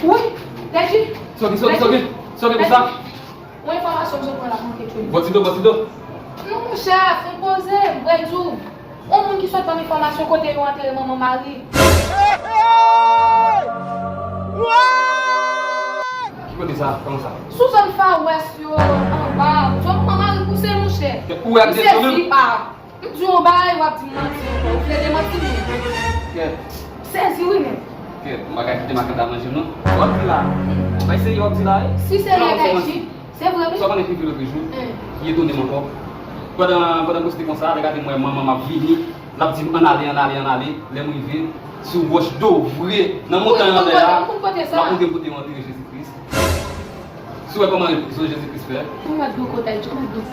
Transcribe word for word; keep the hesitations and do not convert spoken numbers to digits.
Wi, Teddy. Soki, soki, soki. Soki pou sa. Yon enfòmasyon m sot pran la manke tchoul. Bò ti do, bò ti do. Non, monchè, fè poze, m pral di w. Yon moun ki sot ban m enfòmasyon kote yo antere manman mari. Ki kote sa? Kòman sa? Sou zòn Far West yo, anba. Ou wè manman mari pouse, monchè. Ou wè ak zye w menm? M di w yon bagay, w ap di m manti ankò. Ou vle demanti m? Kèt. Sezi wi menm. Kèt, m pa ka kite makanda manje m non. W ap di la. Bay serye w ap di la wi. Si serye kay di. Se vre wi. Sa w konnen ki rive lòt jou? Ki etone m ankò. Pandan, pandan m rete konsa, lè gade m wè manman m ap vini, l ap di m ann ale, ann ale, ann ale. Lè m rive, sou wòch dovre, nan montay anlè a, l ap montre m kote yo antere Jezi Kris. Si w wè kòman Jezi Kris fè. Ou mèt dou kotay, ou mèt dou.